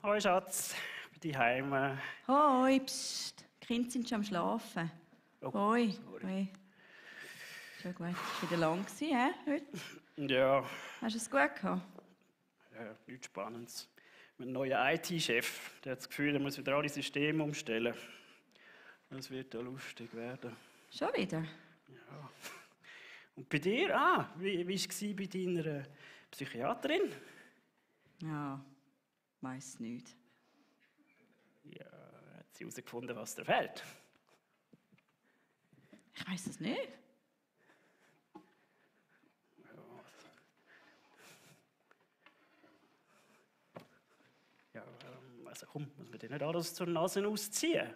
Hoi Schatz, ich bin daheim. Hoi, psst. Die Kinder sind schon am Schlafen. Oh, Hoi. sorry. Hoi. Schon gut. Es war wieder lang, heute. Ja, Hast du es gut gehabt? nichts Spannendes. Mein neuer IT-Chef, der hat das Gefühl, er muss wieder alle Systeme umstellen. Das wird ja lustig werden. Schon wieder? Ja. Und bei dir? Wie war es bei deiner Psychiaterin? Ja, weiss nicht. Ja, hat sie herausgefunden, was dir fehlt? Ich weiss es nicht. Ja, also komm, muss man dir nicht alles zur Nase ausziehen?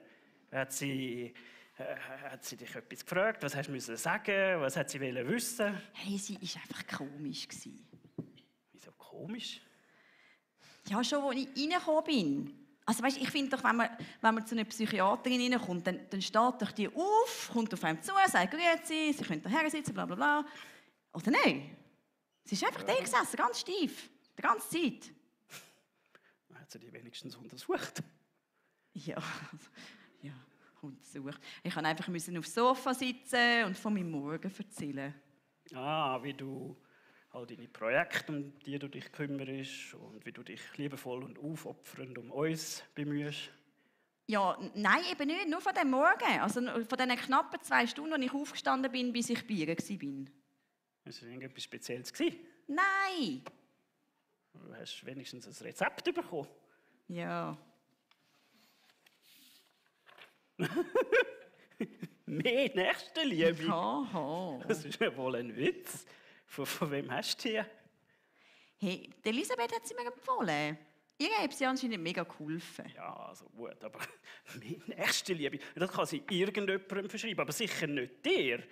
Hat sie dich etwas gefragt? Was hast du müssen sagen? Was hat sie wissen? Hey, sie war einfach komisch. Wieso komisch? Ja, schon als ich reingekommen bin. Also weißt, ich finde doch, wenn man zu einer Psychiaterin reinkommt, dann steht doch die auf, kommt auf einem zu, sagt «Grüezi», sie können daher sitzen, bla bla bla. Oder nein? Sie ist einfach da gesessen, ganz steif, die ganze Zeit. Hat sie dich wenigstens untersucht? Ja, ja, untersucht. Ich musste einfach aufs Sofa sitzen und von meinem Morgen erzählen. Wie du all deine Projekte, um die du dich kümmerst und wie du dich liebevoll und aufopfernd um uns bemühst. Ja, nein, eben nicht, nur von dem Morgen. Also von diesen knappen 2 Stunden, als ich aufgestanden bin, bis ich bei ihr war. War es irgendetwas Spezielles gewesen? Nein! Du hast wenigstens ein Rezept bekommen. Ja. Mehr Nächstenliebe? Haha. Das ist ja wohl ein Witz. Von wem hast du die? Hey, die Elisabeth hat sie mir empfohlen. Ihr hat sie anscheinend mega geholfen. Ja, also gut, aber mehr Nächstenliebe, das kann sie irgendjemandem verschreiben, aber sicher nicht dir.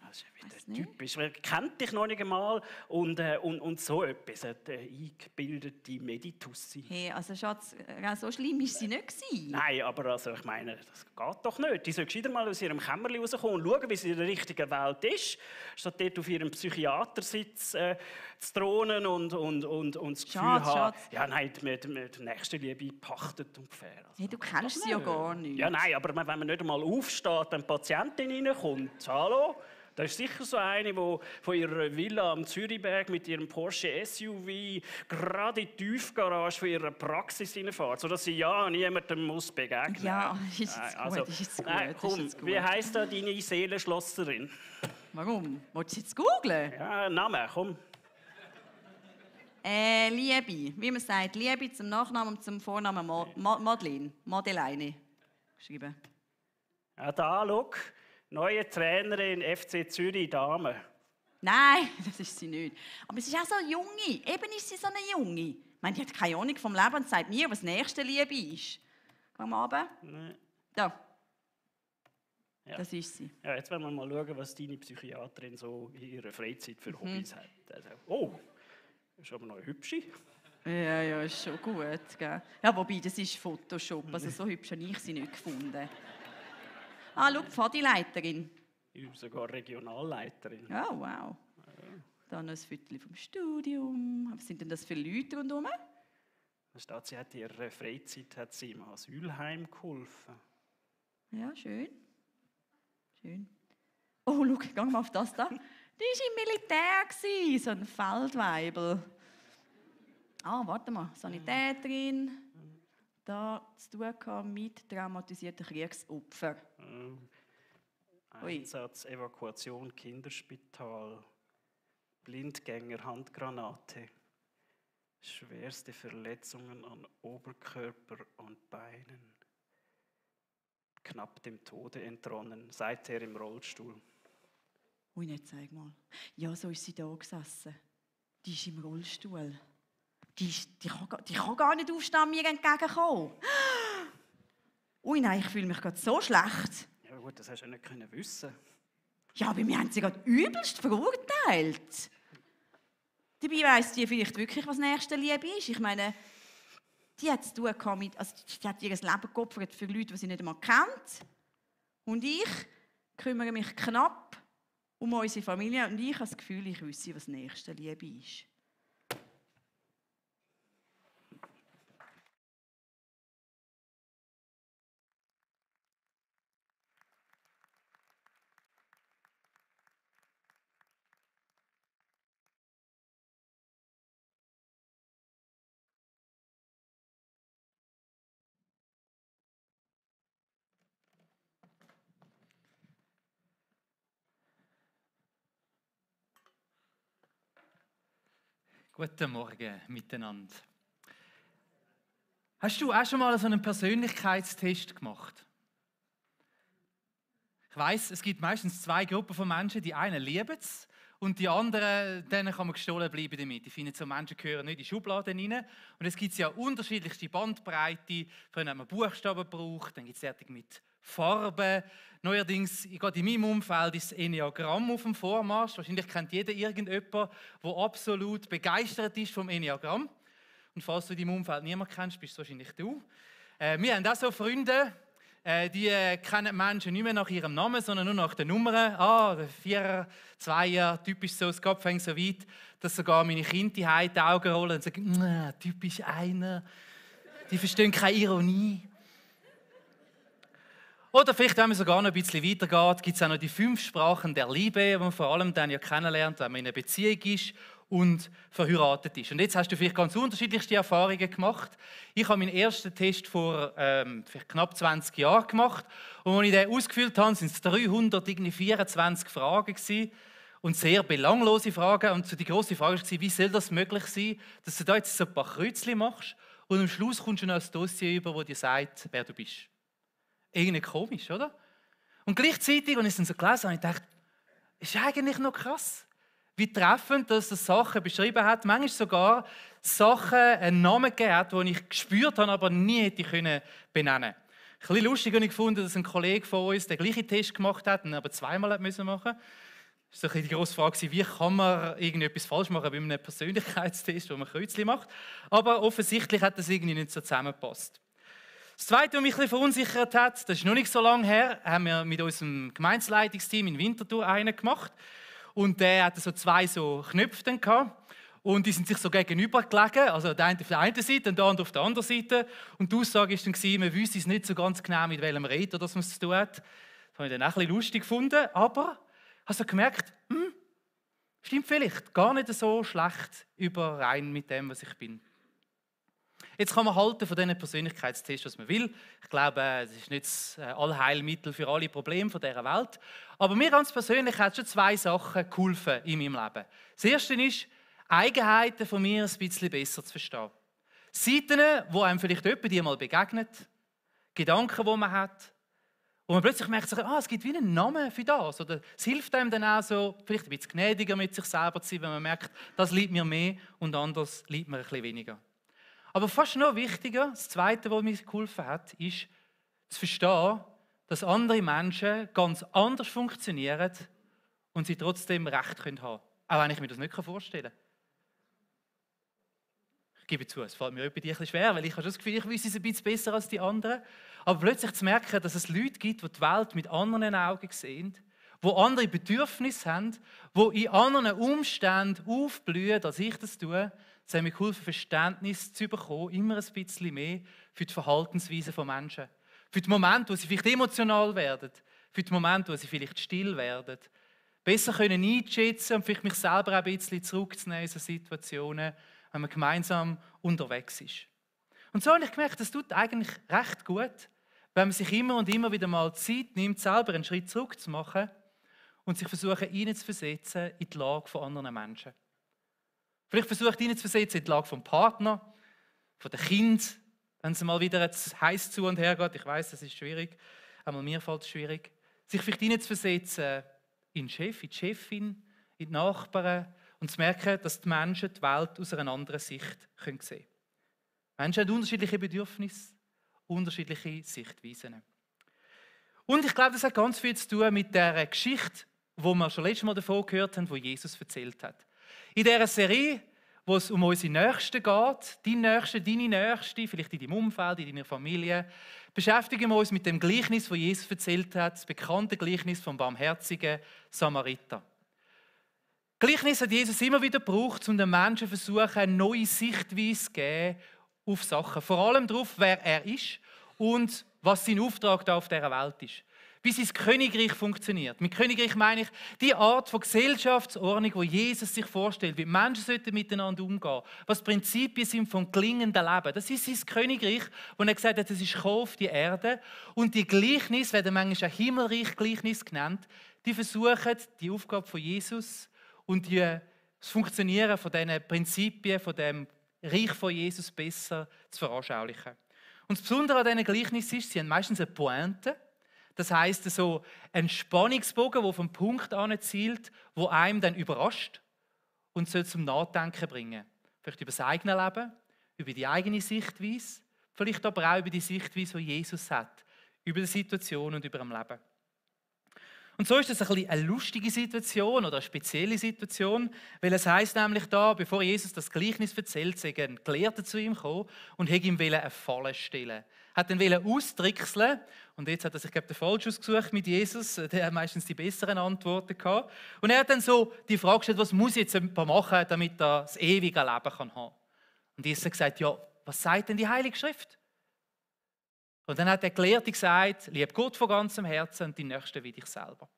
Das ist ja wieder typisch. Man kennt dich noch nicht einmal und so etwas, eine eingebildete Meditussi. Hey, also Schatz, so schlimm war sie nicht gewesen. Nein, aber also, ich meine, das geht doch nicht. Die soll wieder mal aus ihrem Kämmerchen rauskommen und schauen, wie sie in der richtigen Welt ist, statt dort auf ihrem Psychiatersitz zu thronen und das Gefühl haben, Schatz. ja nein, die Nächstenliebe pachtet und gefährdet. Also, Hey, du kennst sie ja gar nicht. ja nein, aber wenn man nicht einmal aufsteht, wenn die Patientin reinkommt, hallo? Da ist sicher so eine, die von ihrer Villa am Zürichberg mit ihrem Porsche SUV gerade in die Tiefgarage von ihrer Praxis hineinfährt, sodass sie ja niemandem muss begegnen muss. Ja, ist jetzt gut, ist jetzt gut. Komm, wie heisst da deine Seelenschlosserin? Warum? Willst du jetzt googlen? Ja, Name, komm. Liebe, wie man sagt, Liebe zum Nachnamen und zum Vornamen Madeleine. Geschrieben. Ja, da, schau. Neue Trainerin FC Zürich Damen. Nein, das ist sie nicht. Aber sie ist auch so eine Junge. Eben ist sie so eine Junge. Ich meine, die hat keine Ahnung vom Leben und sagt mir, was Nächstenliebe ist. Komm mal runter. Nee. Da. Ja. Das ist sie. Ja, jetzt wollen wir mal schauen, was deine Psychiaterin so in ihrer Freizeit für Hobbys hat. Also, oh, ist aber noch eine hübsche. Ja, ist schon gut. Gell? Ja, wobei, das ist Photoshop. Also so hübsch habe ich sie nicht gefunden. Schau, die Pfadileiterin. Ich bin sogar Regionalleiterin. Oh, wow. Dann ein Viertel vom Studium. Was sind denn das für Leute rundherum? Da steht, sie hat in ihrer Freizeit hat sie im Asylheim geholfen. Ja, schön. Schön. Oh, schau, geh mal auf das da. Die war im Militär, so ein Feldweibel. Warte mal, Sanitäterin. Da zu tun gehabt mit traumatisierten Kriegsopfern. Einsatz, Evakuation, Kinderspital, Blindgänger, Handgranate, schwerste Verletzungen an Oberkörper und Beinen, knapp dem Tode entronnen, seither im Rollstuhl. Ui, nicht, zeig mal. Ja, so ist sie da gesessen. Die ist im Rollstuhl. Die kann gar nicht aufstehen, mir entgegenkommen. Ui, nein, ich fühle mich gerade so schlecht. Ja gut, das hast du ja nicht wissen. Ja, aber wir haben sie gerade übelst verurteilt. Dabei weiss die vielleicht wirklich, was Nächstenliebe ist. Ich meine, die hat zu tun mit, also die hat ihr Leben geopfert für Leute, die sie nicht einmal kennt. Und ich kümmere mich knapp um unsere Familie und ich habe das Gefühl, ich wüsste, was Nächstenliebe ist. Guten Morgen miteinander. Hast du auch schon mal so einen Persönlichkeitstest gemacht? Ich weiss, es gibt meistens zwei Gruppen von Menschen. Die einen lieben es und die anderen, denen kann man gestohlen bleiben damit. Die finden, so Menschen gehören nicht in die Schubladen rein. Und es gibt ja unterschiedlichste Bandbreite. Früher hat man Buchstaben gebraucht, dann gibt es fertig mit Farben. Neuerdings, gerade in meinem Umfeld, ist das Enneagramm auf dem Vormarsch. Wahrscheinlich kennt jeder irgendjemanden, der absolut begeistert ist vom Enneagramm. Und falls du in deinem Umfeld niemanden kennst, bist es wahrscheinlich du. Wir haben auch so Freunde, die kennen Menschen nicht mehr nach ihrem Namen, sondern nur nach den Nummern. Der Vierer, Zweier, typisch so, das Kopf hängt so weit, dass sogar meine Kinder die Augen rollen und sagen, typisch einer. Die verstehen keine Ironie. Oder vielleicht, wenn man sogar noch ein bisschen weitergeht, gibt es auch noch die 5 Sprachen der Liebe, die man vor allem dann ja kennenlernt, wenn man in einer Beziehung ist und verheiratet ist. Und jetzt hast du vielleicht ganz unterschiedlichste Erfahrungen gemacht. Ich habe meinen ersten Test vor vielleicht knapp 20 Jahren gemacht. Und als ich den ausgefüllt habe, sind es 324 Fragen gewesen. Und sehr belanglose Fragen. Und so die grosse Frage war, wie soll das möglich sein, dass du da jetzt so ein paar Kreuzchen machst und am Schluss kommst du noch ein Dossier über, das dir sagt, wer du bist. Irgendwie komisch, oder? Und gleichzeitig, als ich es dann so gelesen habe, ich dachte, ist eigentlich noch krass, wie treffend, dass das Sachen beschrieben hat. Manchmal sogar Sachen einen Namen gegeben hat, die ich gespürt habe, aber nie hätte benennen können. Ein bisschen lustig habe ich gefunden, dass ein Kollege von uns den gleichen Test gemacht hat und aber zweimal machen musste. Das war so die grosse Frage, wie kann man irgendetwas falsch machen bei einem Persönlichkeitstest, wo man Kreuzchen macht. Aber offensichtlich hat das irgendwie nicht so zusammengepasst. Das Zweite, was mich ein bisschen verunsichert hat, das ist noch nicht so lange her, haben wir mit unserem Gemeindeleitungsteam in Winterthur einen gemacht. Und der hatte so 2 so Knöpfe dann gehabt. Und die sind sich so gegenüber gelegen, also der eine auf der einen Seite und der andere auf der anderen Seite. Und die Aussage war dann, man wüsste es nicht so ganz genau, mit welchem Redner das man es zu tun hat. Das habe ich dann auch ein bisschen lustig gefunden. Aber ich habe so gemerkt, stimmt vielleicht gar nicht so schlecht überein mit dem, was ich bin. Jetzt kann man halten von diesen Persönlichkeitstests, was man will. Ich glaube, es ist nicht das Allheilmittel für alle Probleme dieser Welt. Aber mir ganz persönlich hat schon 2 Sachen geholfen in meinem Leben. Das erste ist, Eigenheiten von mir ein bisschen besser zu verstehen. Seiten, wo einem vielleicht jemand einmal begegnet, Gedanken, die man hat, wo man plötzlich merkt, es gibt wie einen Namen für das. Oder es hilft einem dann auch so, vielleicht ein bisschen gnädiger mit sich selber zu sein, wenn man merkt, das liebt mir mehr und anders liebt mir ein bisschen weniger. Aber fast noch wichtiger, das Zweite, was mir geholfen hat, ist zu verstehen, dass andere Menschen ganz anders funktionieren und sie trotzdem Recht haben können. Auch wenn ich mir das nicht vorstellen kann. Ich gebe zu, es fällt mir ein bisschen schwer, weil ich habe das Gefühl, ich wüsste es ein bisschen besser als die anderen. Aber plötzlich zu merken, dass es Leute gibt, die die Welt mit anderen Augen sehen, die andere Bedürfnisse haben, die in anderen Umständen aufblühen, als ich das tue, es hat mir geholfen, Verständnis zu bekommen, immer ein bisschen mehr für die Verhaltensweise von Menschen. Für die Momente, wo sie vielleicht emotional werden, für die Momente, wo sie vielleicht still werden. Besser können einschätzen und vielleicht mich selber auch ein bisschen zurückzunehmen in so Situationen, wenn man gemeinsam unterwegs ist. Und so habe ich gemerkt, das tut eigentlich recht gut, wenn man sich immer und immer wieder mal Zeit nimmt, selber einen Schritt zurück zu machen und sich versuchen, hineinzuversetzen in die Lage von anderen Menschen. Vielleicht versucht hineinzuversetzen in die Lage vom Partner, von dem Kind, wenn es mal wieder heiß zu und her geht. Ich weiss, das ist schwierig. Einmal mir fällt es schwierig. Sich vielleicht hineinzuversetzen in den Chef, in die Chefin, in die Nachbarn und zu merken, dass die Menschen die Welt aus einer anderen Sicht sehen können. Menschen haben unterschiedliche Bedürfnisse, unterschiedliche Sichtweisen. Und ich glaube, das hat ganz viel zu tun mit der Geschichte, die wir schon letztes Mal davon gehört haben, die Jesus erzählt hat. In dieser Serie, wo es um unsere Nächsten geht, deine Nächste, vielleicht in deinem Umfeld, in deiner Familie, beschäftigen wir uns mit dem Gleichnis, das Jesus erzählt hat, das bekannte Gleichnis vom barmherzigen Samariter. Gleichnis hat Jesus immer wieder gebraucht, um den Menschen zu versuchen, eine neue Sichtweise zu geben auf Sachen. Vor allem darauf, wer er ist und was sein Auftrag da auf dieser Welt ist. Wie sein Königreich funktioniert. Mit Königreich meine ich die Art von Gesellschaftsordnung, die Jesus sich vorstellt, wie Menschen sollten miteinander umgehen, was Prinzipien sind vom gelingenden Leben. Das ist sein Königreich, wo er gesagt hat, das ist gekommen auf die Erde. Und die Gleichnis, werden manchmal auch Himmelreich-Gleichnis genannt, die versuchen, die Aufgabe von Jesus und die das Funktionieren von diesen Prinzipien, von dem Reich von Jesus besser zu veranschaulichen. Und das Besondere an diesen Gleichnissen ist, sie haben meistens eine Pointe. Das heisst, so ein Spannungsbogen, der vom Punkt an zielt, wo einem dann überrascht und soll zum Nachdenken bringen. Vielleicht über das eigene Leben, über die eigene Sichtweise, vielleicht aber auch über die Sichtweise, die Jesus hat, über die Situation und über das Leben. Und so ist das ein bisschen eine lustige Situation oder eine spezielle Situation, weil es heisst nämlich da, bevor Jesus das Gleichnis erzählt, sei ein Gelehrter zu ihm gekommen und wollte ihm eine Falle stellen. Hat ihn austrickseln und jetzt hat er sich, glaube ich, den falsch ausgesucht mit Jesus. Der hat meistens die besseren Antworten gehabt. Und er hat dann so die Frage gestellt, was muss ich jetzt machen, damit er das ewige Leben haben kann. Und Jesus hat gesagt, ja, was sagt denn die Heilige Schrift? Und dann hat der Gelehrte gesagt, lieb Gott von ganzem Herzen und die Nächsten wie dich selber. Und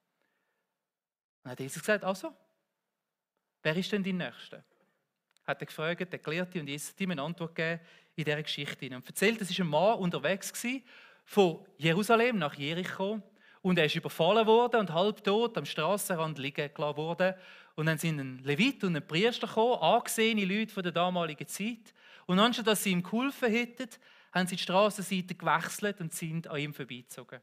dann hat Jesus gesagt, also, wer ist denn dein Nächster? Hat er gefragt, der Gelehrte, und Jesus hat ihm eine Antwort gegeben in dieser Geschichte. Und erzählt, es war ein Mann unterwegs von Jerusalem nach Jericho und er ist überfallen worden und halbtot am Strassenrand liegen gelassen worden. Und dann sind ein Levit und ein Priester gekommen, angesehene Leute von der damaligen Zeit. Und anstatt dass sie ihm geholfen hätten, haben sie die Strassenseite gewechselt und sind an ihm vorbeigezogen.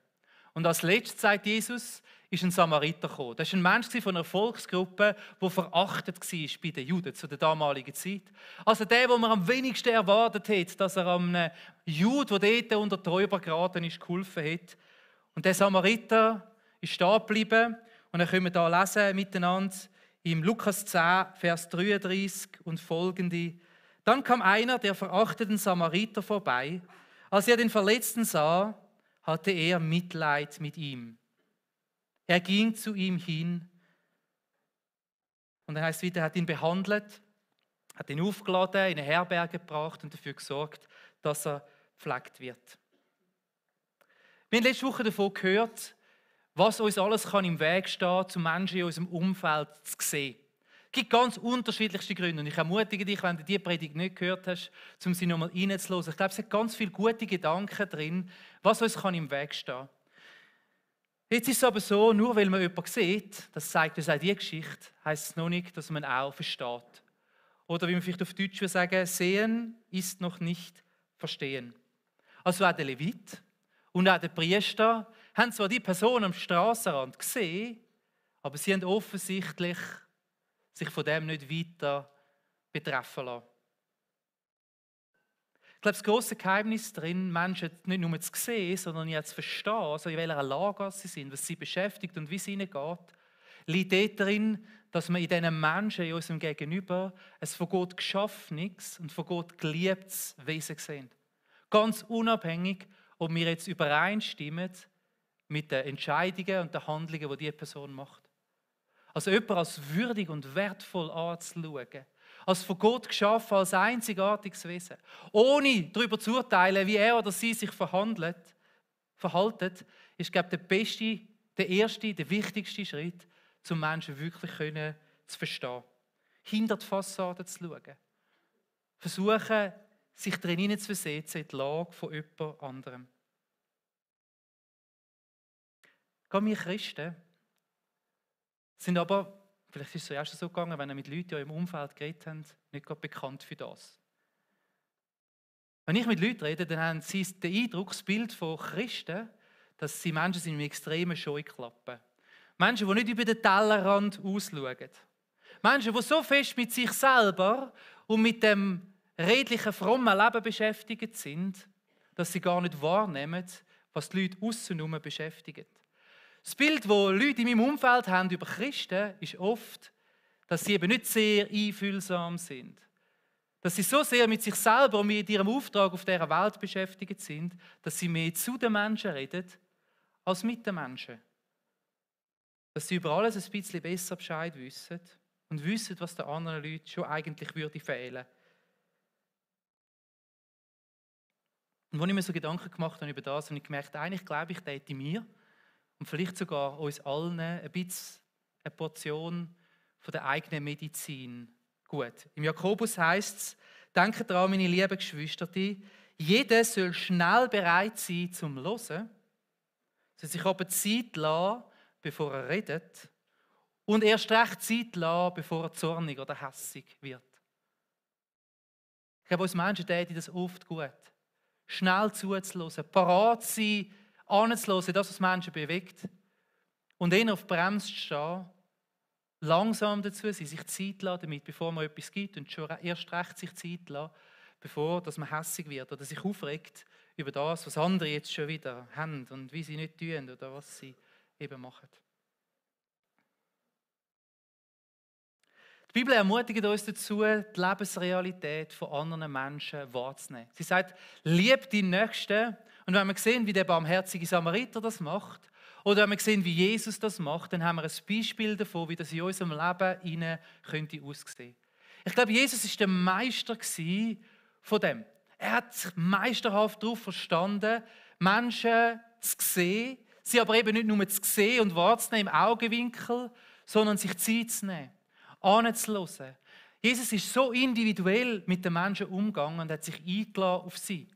Und als letztes, sagt Jesus, ist ein Samariter gekommen. Das war ein Mensch von einer Volksgruppe, der verachtet war bei den Juden zu der damaligen Zeit. Also der, den man am wenigsten erwartet hat, dass er einem Jude, der dort unter die Räuber geraten ist, geholfen hat. Und der Samariter ist stehen geblieben. Und dann können wir hier lesen miteinander im Lukas 10, Vers 33 und folgende. Dann kam einer der verachteten Samariter vorbei. Als er den Verletzten sah, hatte er Mitleid mit ihm. Er ging zu ihm hin und dann heißt es wieder, er hat ihn behandelt, hat ihn aufgeladen, in eine Herberge gebracht und dafür gesorgt, dass er gepflegt wird. Wir haben letzte Woche davon gehört, was uns alles kann im Weg stehen, zu Menschen in unserem Umfeld zu sehen. Es gibt ganz unterschiedlichste Gründe und ich ermutige dich, wenn du diese Predigt nicht gehört hast, um sie nochmal reinzuhören. Ich glaube, es hat ganz viele gute Gedanken drin, was uns kann im Weg stehen kann. Jetzt ist es aber so, nur weil man jemanden sieht, das zeigt uns auch diese Geschichte, heisst es noch nicht, dass man auch versteht. Oder wie man vielleicht auf Deutsch würde sagen, sehen ist noch nicht verstehen. Also auch der Levit und auch der Priester haben zwar die Person am Strassenrand gesehen, aber sie haben offensichtlich sich von dem nicht weiter betreffen lassen. Ich glaube, das grosse Geheimnis darin, Menschen nicht nur zu sehen, sondern auch zu verstehen, also in welcher Lage sie sind, was sie beschäftigt und wie es ihnen geht, liegt dort darin, dass wir in diesen Menschen, in unserem Gegenüber, ein von Gott geschaffenes und von Gott geliebtes Wesen sehen. Ganz unabhängig, ob wir jetzt übereinstimmen mit den Entscheidungen und den Handlungen, die diese Person macht. Also jemand als würdig und wertvoll anzuschauen. Als von Gott geschaffen, als einzigartiges Wesen. Ohne darüber zu urteilen, wie er oder sie sich verhalten, ist, glaube ich, der beste, der erste, der wichtigste Schritt, um Menschen wirklich zu verstehen. Hinter die Fassade zu schauen. Versuchen, sich darin hineinzuversetzen in die Lage von jemand anderem. Gerade wir Christen sind aber, vielleicht ist es zuerst so gegangen, wenn ihr mit Leuten in eurem Umfeld geredet habt, nicht gerade bekannt für das. Wenn ich mit Leuten rede, dann haben sie den Eindruck, das Bild von Christen, dass sie Menschen sind mit extremen Scheuklappen. Menschen, die nicht über den Tellerrand ausschauen. Menschen, die so fest mit sich selber und mit dem redlichen, frommen Leben beschäftigt sind, dass sie gar nicht wahrnehmen, was die Leute aussen beschäftigt. Das Bild, das Leute in meinem Umfeld haben über Christen, ist oft, dass sie eben nicht sehr einfühlsam sind. Dass sie so sehr mit sich selber und mit ihrem Auftrag auf dieser Welt beschäftigt sind, dass sie mehr zu den Menschen reden, als mit den Menschen. Dass sie über alles ein bisschen besser Bescheid wissen und wissen, was den anderen Leuten schon eigentlich würde fehlen. Und als ich mir so Gedanken gemacht habe über das, habe ich gemerkt, eigentlich glaube ich, täte mir und vielleicht sogar uns allen ein bisschen eine Portion von der eigenen Medizin gut. Im Jakobus heißt es, denkt daran, meine lieben Geschwister, jeder soll schnell bereit sein zum Hören, soll sich aber Zeit lassen, bevor er redet, und erst recht Zeit lassen, bevor er zornig oder hässig wird. Ich glaube, uns Menschen täte das oft gut. Schnell zuzuhören, parat zu sein, anzuhören, das, was Menschen bewegt. Und eher auf die Bremse zu stehen, langsam dazu sein, sich Zeit lassen damit, bevor man etwas gibt und schon erst recht sich Zeit lassen, bevor dass man hässig wird oder sich aufregt über das, was andere jetzt schon wieder haben und wie sie nicht tun oder was sie eben machen. Die Bibel ermutigt uns dazu, die Lebensrealität von anderen Menschen wahrzunehmen. Sie sagt, lieb deinen Nächsten. Und wenn wir sehen, wie der barmherzige Samariter das macht, oder wenn wir sehen, wie Jesus das macht, dann haben wir ein Beispiel davon, wie das in unserem Leben könnte aussehen. Ich glaube, Jesus war der Meister von dem. Er hat sich meisterhaft darauf verstanden, Menschen zu sehen, sie aber eben nicht nur zu sehen und wahrzunehmen im Augenwinkel, sondern sich Zeit zu nehmen, anzuhören. Jesus ist so individuell mit den Menschen umgegangen und hat sich eingeladen auf sie.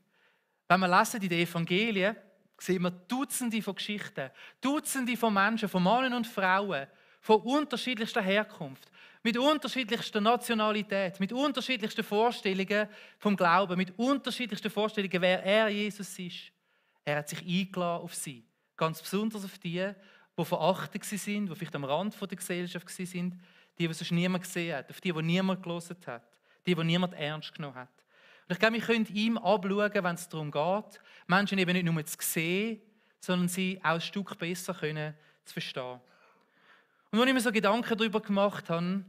Wenn wir lesen in den Evangelien, sehen wir Dutzende von Geschichten, Dutzende von Menschen, von Männern und Frauen, von unterschiedlichster Herkunft, mit unterschiedlichster Nationalität, mit unterschiedlichsten Vorstellungen vom Glauben, mit unterschiedlichsten Vorstellungen, wer er, Jesus, ist. Er hat sich eingeladen auf sie. Ganz besonders auf die verachtet waren, die vielleicht am Rand der Gesellschaft waren, die sonst niemand gesehen hat, auf die niemand gelesen hat, die niemand ernst genommen hat. Und ich glaube, wir können ihm abschauen, wenn es darum geht, Menschen eben nicht nur zu sehen, sondern sie auch ein Stück besser zu verstehen. Und als ich mir so Gedanken darüber gemacht habe,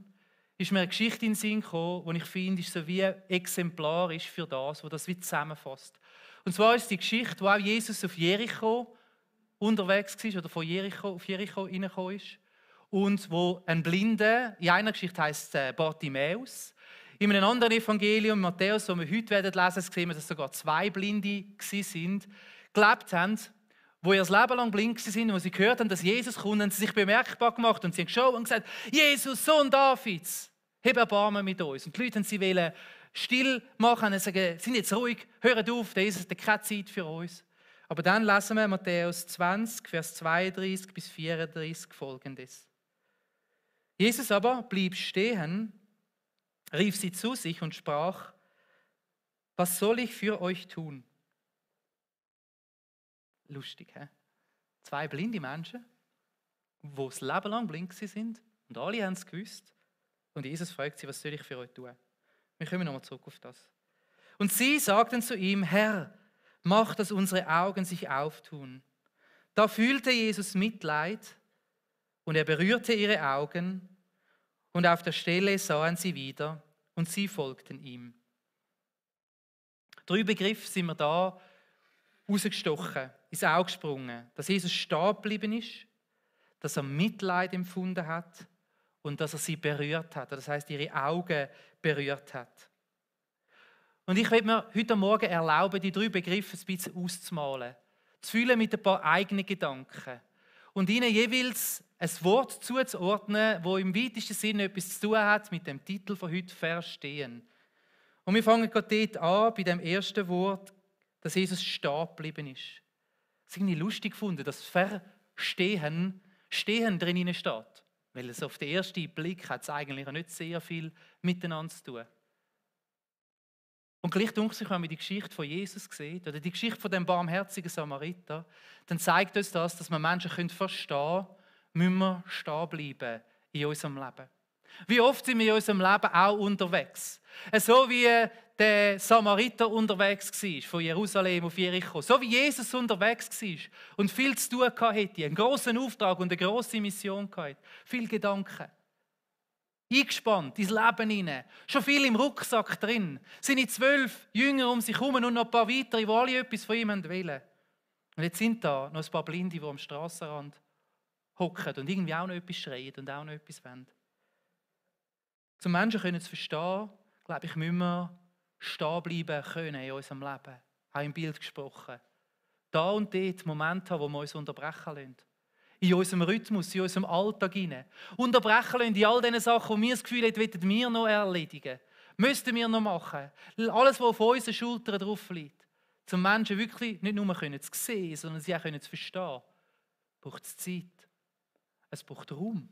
ist mir eine Geschichte in den Sinn gekommen, die ich finde, ist so wie exemplarisch für das, was das wie zusammenfasst. Und zwar ist die Geschichte, wo auch Jesus auf Jericho unterwegs war oder von Jericho auf Jericho reingekommen ist. Und wo ein Blinder, in einer Geschichte heisst es Bartimäus, in einem anderen Evangelium, Matthäus, das wir heute lesen werden, sehen wir, dass sogar 2 Blinde waren, gelebt haben, wo ihr Leben lang blind waren und wo sie gehört haben, dass Jesus kommt, haben sie sich bemerkbar gemacht und sie haben geschaut und gesagt, Jesus, Sohn Davids, hab Erbarmen mit uns. Und die Leute haben sie wollen still machen und sagen, sind jetzt ruhig, hört auf, da ist keine Zeit für uns. Aber dann lesen wir Matthäus 20, Vers 32 bis 34 folgendes. Jesus aber blieb stehen, rief sie zu sich und sprach, was soll ich für euch tun? Lustig, hä? 2 blinde Menschen, die das Leben lang blind sind und alle haben es gewusst. Und Jesus fragt sie, was soll ich für euch tun? Wir kommen nochmal zurück auf das. Und sie sagten zu ihm, Herr, mach, dass unsere Augen sich auftun. Da fühlte Jesus Mitleid und er berührte ihre Augen und auf der Stelle sahen sie wieder und sie folgten ihm. 3 Begriffe sind mir da rausgestochen, ins Auge gesprungen. Dass Jesus stehen geblieben ist, dass er Mitleid empfunden hat und dass er sie berührt hat. Das heißt, ihre Augen berührt hat. Und ich will mir heute Morgen erlauben, die 3 Begriffe ein bisschen auszumalen, zu fühlen mit ein paar eigenen Gedanken und ihnen jeweils ein Wort zuzuordnen, das im weitesten Sinne etwas zu tun hat mit dem Titel von heute, Verstehen. Und wir fangen gerade dort an, bei dem ersten Wort, dass Jesus stehen geblieben ist. Das ist irgendwie lustig gefunden, dass Verstehen, Stehen drin steht. Weil es auf den ersten Blick hat es eigentlich nicht sehr viel miteinander zu tun. Und gleich denke ich, wenn man die Geschichte von Jesus sieht, oder die Geschichte von dem barmherzigen Samariter, dann zeigt uns das, dass wir Menschen verstehen können, müssen wir stehen bleiben in unserem Leben. Wie oft sind wir in unserem Leben auch unterwegs? So wie der Samariter unterwegs war, von Jerusalem auf Jericho. So wie Jesus unterwegs war und viel zu tun hatte, einen grossen Auftrag und eine grosse Mission hatte. Viele Gedanken. Eingespannt ins Leben hinein. Schon viel im Rucksack drin. Seine 12 Jünger um sich herum und noch ein paar weitere, die alle etwas von ihm wollen. Und jetzt sind da noch ein paar Blinde, die am Strassenrand hocken und irgendwie auch noch etwas schreien und auch noch etwas wollen. Zum Menschen zu verstehen, glaube ich, müssen wir stehen bleiben können in unserem Leben. Auch im Bild gesprochen. Da und dort Momente haben, wo wir uns unterbrechen lassen. In unserem Rhythmus, in unserem Alltag hinein. Unterbrechen lassen in all den Sachen, die wir das Gefühl haben, wollen wir noch erledigen. Müssten wir noch machen. Alles, was auf unseren Schultern drauf liegt. Zum Menschen wirklich nicht nur zu sehen, sondern sie auch zu verstehen. Braucht es Zeit. Es braucht Raum.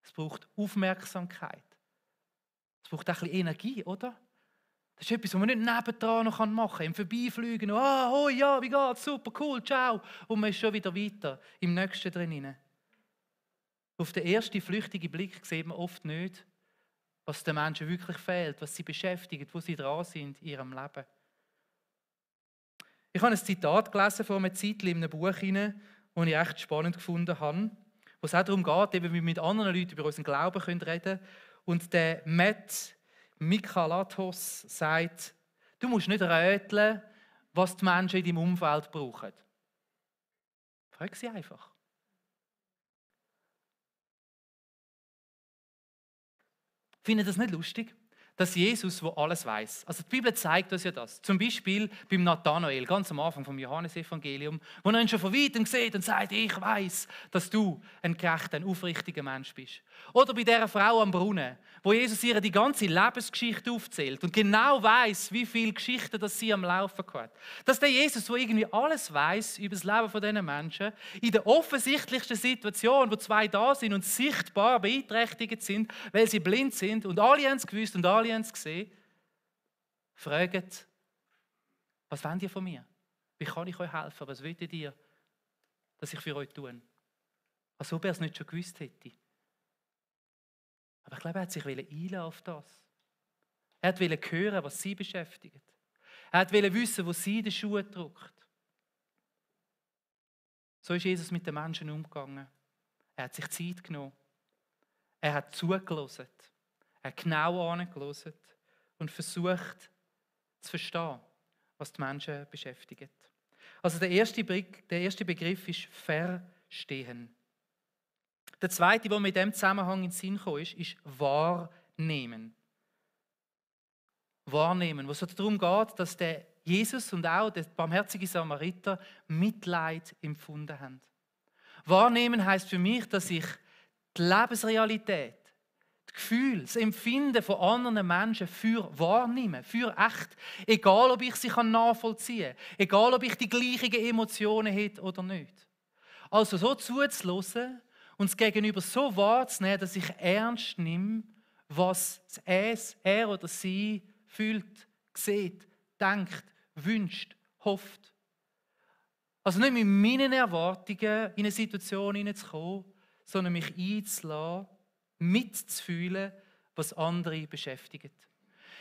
Es braucht Aufmerksamkeit. Es braucht auch ein bisschen Energie, oder? Das ist etwas, was man nicht nebendran noch machen kann. Im Vorbeifliegen, oh ja, wie geht's? Super, cool, ciao. Und man ist schon wieder weiter, im Nächsten drin. Auf den ersten flüchtigen Blick sieht man oft nicht, was den Menschen wirklich fehlt, was sie beschäftigt, wo sie dran sind in ihrem Leben. Ich habe ein Zitat gelesen vor einer Zeit in einem Buch, das ich echt spannend gefunden habe, wo es auch darum geht, eben, wie wir mit anderen Leuten über unseren Glauben reden können. Und der Matt Mikalatos sagt, du musst nicht rätseln, was die Menschen in deinem Umfeld brauchen. Frag sie einfach. Findet ihr das nicht lustig? Dass Jesus, der alles weiß. Also die Bibel zeigt uns ja das. Zum Beispiel beim Nathanael, ganz am Anfang vom Johannesevangelium, wo er ihn schon von weitem sieht und sagt, ich weiß, dass du ein gerechter, ein aufrichtiger Mensch bist. Oder bei dieser Frau am Brunnen, wo Jesus ihr die ganze Lebensgeschichte aufzählt und genau weiß, wie viele Geschichten das sie am Laufen hat. Dass der Jesus, der irgendwie alles weiß über das Leben dieser Menschen, in der offensichtlichsten Situation, wo zwei da sind und sichtbar beeinträchtigt sind, weil sie blind sind und alle haben es gewusst und alle haben es gesehen, fragen, was wollt ihr von mir? Wie kann ich euch helfen? Was wollt ihr, dass ich für euch tue? Als ob er es nicht schon gewusst hätte. Aber ich glaube, er hat sich einladen auf das. Er wollte hören, was sie beschäftigt. Er wollte wissen, wo sie den Schuh drückt. So ist Jesus mit den Menschen umgegangen. Er hat sich Zeit genommen. Er hat zugelassen. Er hat genau angelassen und versucht zu verstehen, was die Menschen beschäftigt. Also der erste Begriff ist Verstehen. Der zweite, der mir in diesem Zusammenhang in den Sinn kam, ist Wahrnehmen. Wahrnehmen, wo es darum geht, dass der Jesus und auch der barmherzige Samariter Mitleid empfunden haben. Wahrnehmen heisst für mich, dass ich die Lebensrealität, das Gefühl, das Empfinden von anderen Menschen für wahrnehme, für echt. Egal, ob ich sie nachvollziehen kann, egal, ob ich die gleichen Emotionen hätte oder nicht. Also so zuzulassen und das Gegenüber so wahrzunehmen, dass ich ernst nehme, was er oder sie fühlt, sieht, denkt, wünscht, hofft. Also nicht mit meinen Erwartungen in eine Situation hineinzukommen, sondern mich einzulassen, mitzufühlen, was andere beschäftigt.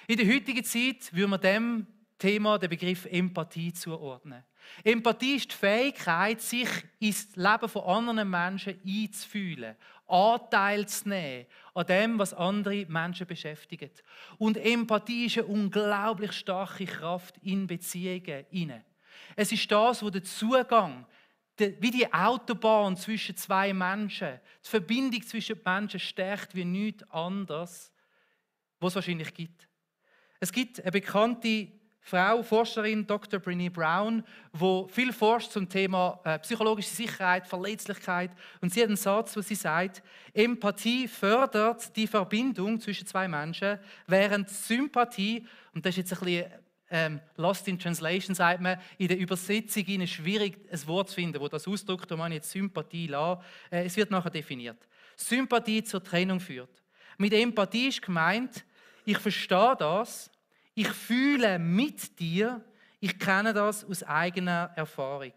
In der heutigen Zeit würde man dem Thema den Begriff Empathie zuordnen. Empathie ist die Fähigkeit, sich ins Leben von anderen Menschen einzufühlen, Anteil zu nehmen an dem, was andere Menschen beschäftigt. Und Empathie ist eine unglaublich starke Kraft in Beziehungen. Es ist das, wo der Zugang, wie die Autobahn zwischen zwei Menschen, die Verbindung zwischen den Menschen stärkt wie nichts anderes, was es wahrscheinlich gibt. Es gibt eine bekannte Frau, Forscherin, Dr. Brené Brown, die viel forscht zum Thema psychologische Sicherheit, Verletzlichkeit. Und sie hat einen Satz, wo sie sagt, Empathie fördert die Verbindung zwischen zwei Menschen, während Sympathie, und das ist jetzt ein bisschen lost in translation, sagt man, in der Übersetzung ihnen schwierig, ein Wort zu finden, das das ausdrückt, wo man jetzt Sympathie lässt. Es wird nachher definiert. Sympathie zur Trennung führt. Mit Empathie ist gemeint, ich verstehe das, ich fühle mit dir, ich kenne das aus eigener Erfahrung.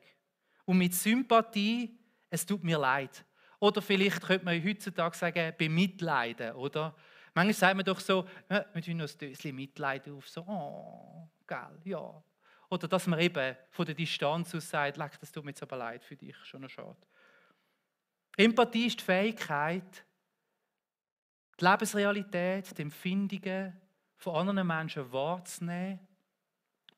Und mit Sympathie, es tut mir leid. Oder vielleicht könnte man heutzutage sagen, bemitleiden, oder? Manchmal sagt man doch so, wir tun noch ein Döschen Mitleid auf, so, oh, geil, ja. Oder dass man eben von der Distanz aus sagt, das tut mir jetzt aber leid für dich, schon noch schade. Empathie ist die Fähigkeit, die Lebensrealität, die Empfindungen von anderen Menschen wahrzunehmen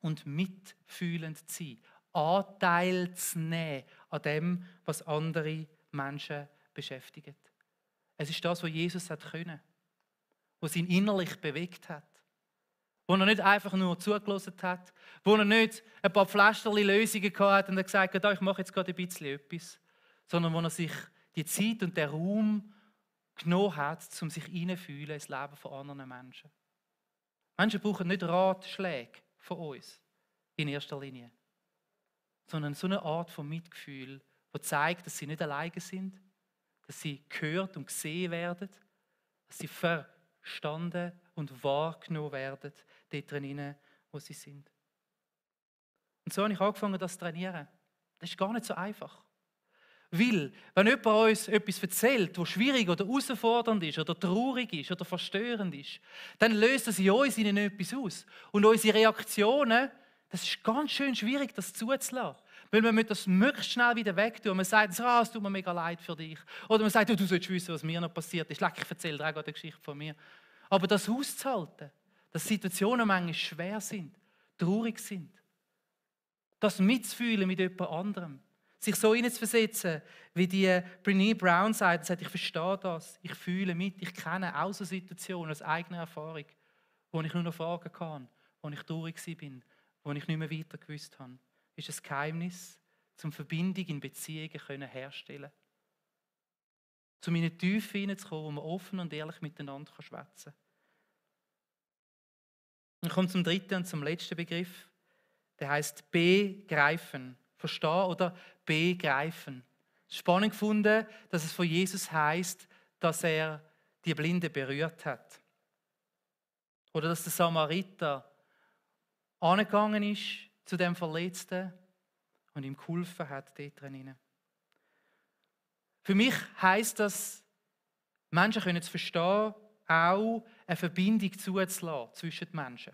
und mitfühlend zu sein. Anteil zu nehmen an dem, was andere Menschen beschäftigt. Es ist das, was Jesus hat können, was ihn innerlich bewegt hat. Wo er nicht einfach nur zugelassen hat, wo er nicht ein paar Pflasterli Lösungen hatte und gesagt hat, ich mache jetzt gerade ein bisschen etwas, sondern wo er sich die Zeit und den Raum genommen hat, um sich hineinzufühlen ins Leben von anderen Menschen. Menschen brauchen nicht Ratschläge von uns in erster Linie, sondern so eine Art von Mitgefühl, die zeigt, dass sie nicht alleine sind, dass sie gehört und gesehen werden, dass sie verstanden und wahrgenommen werden, dort drinnen, wo sie sind. Und so habe ich angefangen, das zu trainieren. Das ist gar nicht so einfach. Weil, wenn jemand uns etwas erzählt, was schwierig oder herausfordernd ist oder traurig ist oder verstörend ist, dann löst es in uns etwas aus. Und unsere Reaktionen, das ist ganz schön schwierig, das zuzulassen. Weil man das möglichst schnell wieder wegtun. Man sagt, es tut mir mega leid für dich. Oder man sagt, du sollst wissen, was mir noch passiert ist. Ich erzähle dir auch eine Geschichte von mir. Aber das auszuhalten, dass Situationen manchmal schwer sind, traurig sind, das mitzufühlen mit jemand anderem, sich so hineinzuversetzen, wie die Brené Brown sagt, ich verstehe das, ich fühle mit, ich kenne auch so Situationen aus eigener Erfahrung, wo ich nur noch fragen kann, wo ich traurig bin, wo ich nicht mehr weiter gewusst habe. Ist ein Geheimnis, zum Verbindung in Beziehungen herstellen. Zu in eine Tiefe hineinzukommen, wo man offen und ehrlich miteinander schwätzen kann. Ich komme zum dritten und zum letzten Begriff. Der heißt begreifen. Verstehen oder begreifen. Spannend gefunden, dass es von Jesus heißt, dass er die Blinde berührt hat. Oder dass der Samariter angegangen ist zu dem Verletzten und ihm geholfen hat dort drinnen. Für mich heisst das, Menschen können es verstehen, auch eine Verbindung zuzulassen zwischen den Menschen.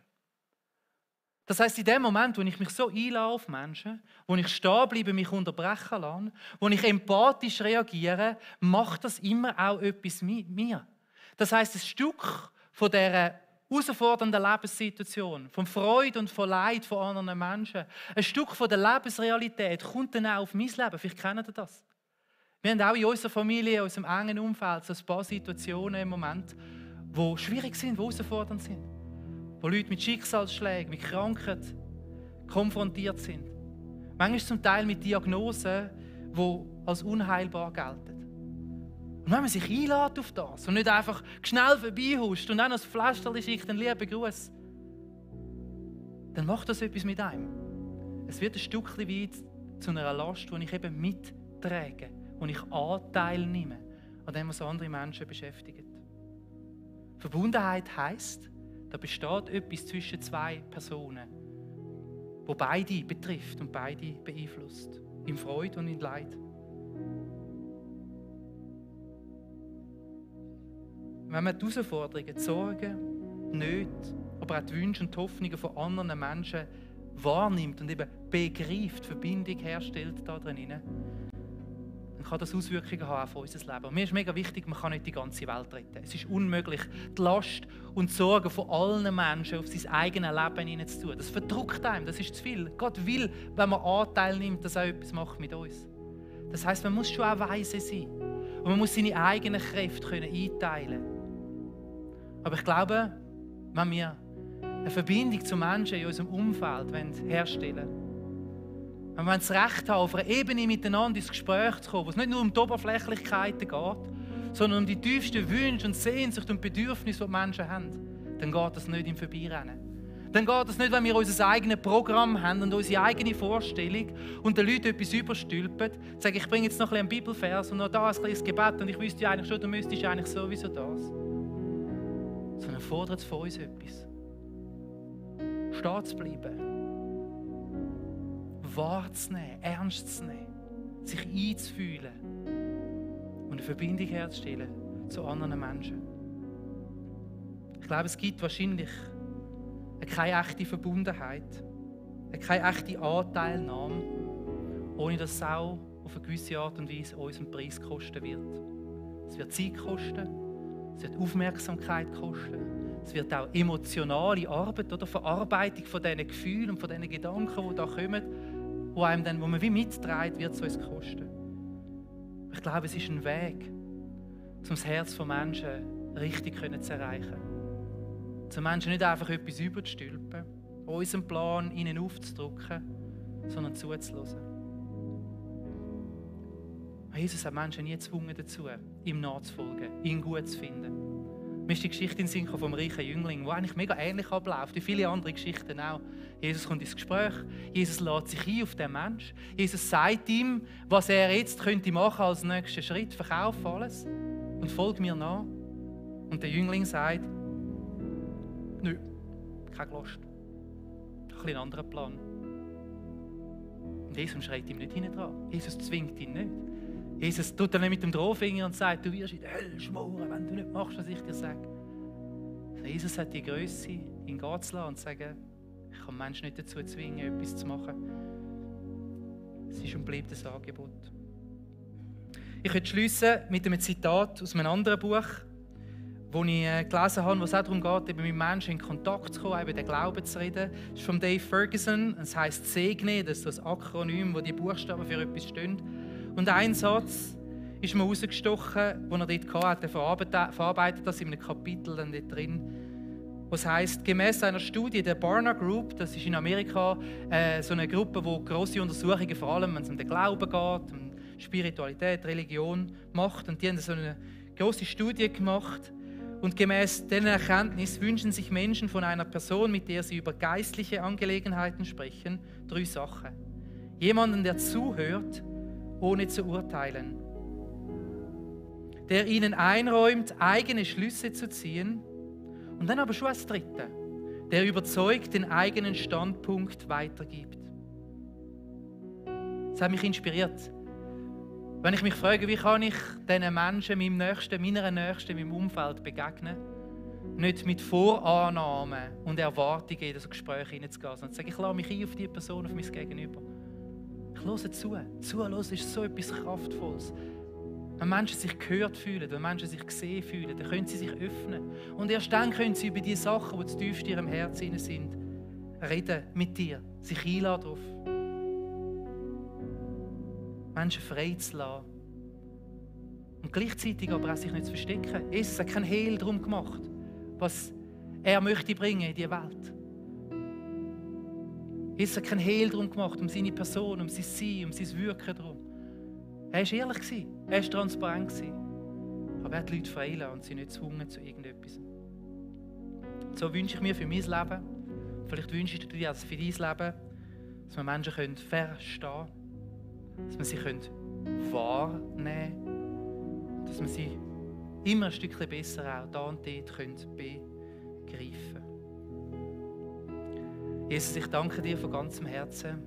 Das heisst, in dem Moment, wo ich mich so einlasse auf Menschen, wo ich stehen bleibe, mich unterbrechen lasse, wo ich empathisch reagiere, macht das immer auch etwas mit mir. Das heisst, ein Stück von dieser herausfordernden Lebenssituation, von Freude und von Leid von anderen Menschen, ein Stück von der Lebensrealität kommt dann auch auf mein Leben. Vielleicht kennt ihr das. Wir haben auch in unserer Familie, in unserem engen Umfeld so ein paar Situationen im Moment, die schwierig sind, die herausfordernd sind. Wo Leute mit Schicksalsschlägen, mit Krankheit konfrontiert sind. Manchmal zum Teil mit Diagnosen, die als unheilbar gelten. Und wenn man sich einlädt auf das und nicht einfach schnell vorbeihuscht und dann noch ein Fläschchen schickt, einen lieben Gruß, dann macht das etwas mit einem. Es wird ein Stückchen weit zu einer Last, die ich eben mittrage, wo ich Anteil nehme an dem, was andere Menschen beschäftigt. Verbundenheit heisst, da besteht etwas zwischen zwei Personen, wo beide betrifft und beide beeinflusst, in Freude und in Leid. Wenn man die Herausforderungen, die Sorgen, Nöte, aber auch die Wünsche und die Hoffnungen von anderen Menschen wahrnimmt und eben begreift, Verbindung herstellt da drin, dann kann das Auswirkungen haben auf unser Leben. Und mir ist mega wichtig, man kann nicht die ganze Welt retten. Es ist unmöglich, die Last und die Sorgen von allen Menschen auf sein eigenes Leben hineinzutun. Das verdrückt einem, das ist zu viel. Gott will, wenn man Anteil nimmt, dass er etwas macht mit uns. Das heisst, man muss schon auch weise sein. Und man muss seine eigenen Kräfte einteilen können. Aber ich glaube, wenn wir eine Verbindung zu Menschen in unserem Umfeld herstellen wollen, wenn wir das Recht haben, auf einer Ebene miteinander ins Gespräch zu kommen, wo es nicht nur um die Oberflächlichkeiten geht, sondern um die tiefsten Wünsche und Sehnsüchte und Bedürfnisse, die Menschen haben, dann geht das nicht im Vorbeirennen. Dann geht das nicht, wenn wir unser eigenes Programm haben und unsere eigene Vorstellung und den Leuten etwas überstülpen, sagen, ich bringe jetzt noch ein bisschen einen Bibelvers und noch da ein kleines Gebet und ich wüsste eigentlich schon, du müsstest eigentlich sowieso das. Sondern fordert es von uns etwas. Stehen zu bleiben. Wahrzunehmen, ernst zu nehmen, sich einzufühlen und eine Verbindung herzustellen zu anderen Menschen. Ich glaube, es gibt wahrscheinlich keine echte Verbundenheit, keine echte Anteilnahme, ohne dass es auch auf eine gewisse Art und Weise unseren Preis kosten wird. Es wird Zeit kosten, es wird Aufmerksamkeit kosten, es wird auch emotionale Arbeit oder Verarbeitung von diesen Gefühlen und von diesen Gedanken, die da kommen, wo man wie mitträgt, wird es uns kosten. Ich glaube, es ist ein Weg, um das Herz von Menschen richtig zu erreichen. Zum Menschen nicht einfach etwas überzustülpen, unseren Plan ihnen aufzudrücken, sondern zuzulassen. Jesus hat Menschen nie gezwungen dazu, ihm nachzufolgen, ihn gut zu finden. Mir ist die Geschichte in den Sinn vom reichen Jüngling, die eigentlich mega ähnlich abläuft, wie viele andere Geschichten auch. Jesus kommt ins Gespräch, Jesus lädt sich ein auf den Menschen. Jesus sagt ihm, was er jetzt könnte machen als nächsten Schritt. Verkauf alles und folg mir nach. Und der Jüngling sagt, nö, keine Lust. Ich habe einen anderen Plan. Und Jesus schreit ihm nicht hinten dran. Jesus zwingt ihn nicht. Jesus tut dann nicht mit dem Drohfinger und sagt, du wirst in der Hölle schmoren, wenn du nicht machst, was ich dir sage. Jesus hat die Größe, ihn gehen zu lassen und zu sagen, ich kann Menschen nicht dazu zwingen, etwas zu machen. Es ist und bleibt ein Angebot. Ich möchte schliessen mit einem Zitat aus einem anderen Buch, das ich gelesen habe, wo es auch darum geht, eben mit Menschen in Kontakt zu kommen, über den Glauben zu reden. Es ist von Dave Ferguson, es heisst Segne, das ist so ein Akronym, wo die Buchstaben für etwas stehen. Und ein Satz ist mir rausgestochen, den er dort hatte. Er verarbeitet das in einem Kapitel dann dort drin, wo es heisst, gemäß einer Studie der Barna Group, das ist in Amerika so eine Gruppe, die grosse Untersuchungen vor allem, wenn es um den Glauben geht, um Spiritualität, Religion macht. Und die haben so eine grosse Studie gemacht. Und gemäß dieser Erkenntnis wünschen sich Menschen von einer Person, mit der sie über geistliche Angelegenheiten sprechen, 3 Sachen. Jemanden, der zuhört, ohne zu urteilen. Der ihnen einräumt, eigene Schlüsse zu ziehen. Und dann aber schon als Dritter, der überzeugt den eigenen Standpunkt weitergibt. Das hat mich inspiriert. Wenn ich mich frage, wie kann ich diesen Menschen, meinem Nächsten, meiner Nächsten, meinem Umfeld begegnen, nicht mit Vorannahmen und Erwartungen in das Gespräch hineinzugehen, sondern zu sagen, ich lasse mich ein auf diese Person, auf mein Gegenüber. Ich höre zu. Zuhören ist so etwas Kraftvolles. Wenn Menschen sich gehört fühlen, wenn Menschen sich gesehen fühlen, dann können sie sich öffnen. Und erst dann können sie über die Sachen, die zutiefst in ihrem Herzen sind, reden mit dir, sich einladen darauf. Menschen frei zu lassen. Und gleichzeitig aber auch sich nicht zu verstecken. Jesus hat keinen Hehl darum gemacht, was er möchte bringen in die Welt. Jesus hat keinen Hehl darum gemacht, um seine Person, um sein Sein, um sein Wirken darum. Er war ehrlich, er war transparent. Aber er hat die Leute freigelassen und sie nicht gezwungen zu irgendetwas. So wünsche ich mir für mein Leben, vielleicht wünschst du dir also für dein Leben, dass wir Menschen verstehen können, dass wir sie wahrnehmen können, dass wir sie immer ein Stückchen besser auch da und dort begreifen können. Jesus, ich danke dir von ganzem Herzen,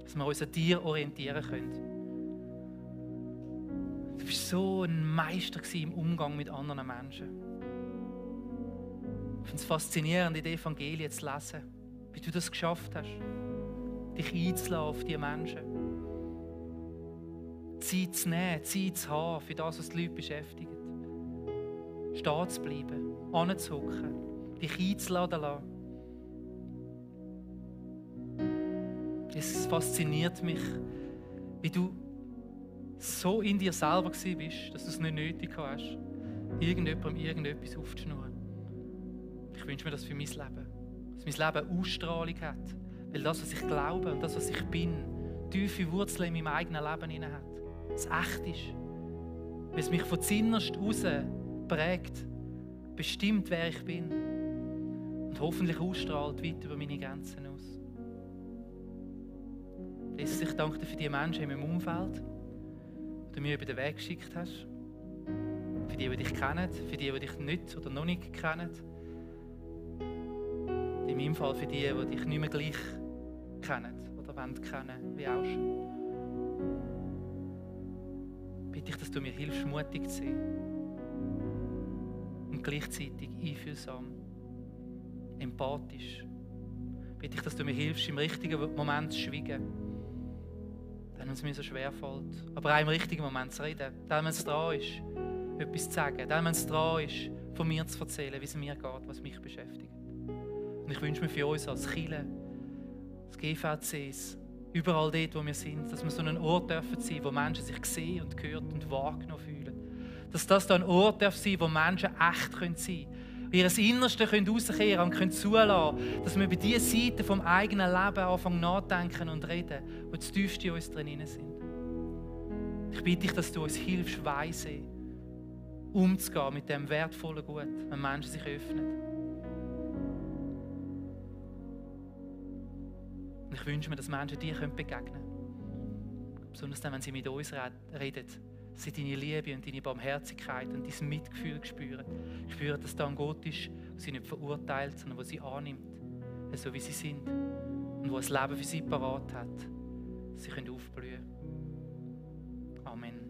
dass wir uns an dir orientieren können. Du warst so ein Meister im Umgang mit anderen Menschen. Ich finde es faszinierend, in den Evangelien zu lesen, wie du das geschafft hast, dich einzulassen auf diese Menschen. Zeit zu nehmen, Zeit zu haben für das, was die Leute beschäftigt. Stehen zu bleiben, anzuhocken, dich einzuladen lassen. Es fasziniert mich, wie du so in dir selber bist, dass du es nicht nötig hast, irgendjemandem irgendetwas aufzuschnurren. Ich wünsche mir das für mein Leben. Dass mein Leben Ausstrahlung hat. Weil das, was ich glaube und das, was ich bin, tiefe Wurzeln in meinem eigenen Leben hat. Es echt ist. Weil es mich von innerst raus prägt, bestimmt, wer ich bin. Und hoffentlich ausstrahlt weit über meine Grenzen aus. Jesus, ich danke dir für die Menschen in meinem Umfeld, die du mir über den Weg geschickt hast. Für die dich kennen, für die dich nicht oder noch nicht kennen. In meinem Fall für die dich nicht mehr gleich kennen oder wollen kennen wie auch schon. Bitte ich, dass du mir hilfst, mutig zu sein und gleichzeitig einfühlsam, empathisch. Bitte ich, dass du mir hilfst, im richtigen Moment zu schweigen. Dann, wenn es mir so schwer fällt. Aber auch im richtigen Moment zu reden. Dann, wenn es dran ist, etwas zu sagen. Dann, wenn es dran ist, von mir zu erzählen, wie es mir geht, was mich beschäftigt. Und ich wünsche mir für uns als Kirche, als GVCs, überall dort, wo wir sind, dass wir so einen Ort dürfen sein, wo Menschen sich gesehen und gehört und wahrgenommen fühlen. Dass das da ein Ort darf sein, wo Menschen echt sein können. Ihr Innerste herauskehren und zulassen, dass wir bei dieser Seite vom eigenen Leben anfangen nachdenken und reden, wo das Tiefste in uns drin sind. Ich bitte dich, dass du uns hilfst, weise, umzugehen mit dem wertvollen Gut, wenn Menschen sich öffnen. Und ich wünsche mir, dass Menschen dir begegnen können. Besonders dann, wenn sie mit uns reden, dass sie deine Liebe und deine Barmherzigkeit und dein Mitgefühl spüren. Spüren, dass da ein Gott ist, der sie nicht verurteilt, sondern der sie annimmt, so wie sie sind. Und der ein Leben für sie parat hat, dass sie aufblühen können. Amen.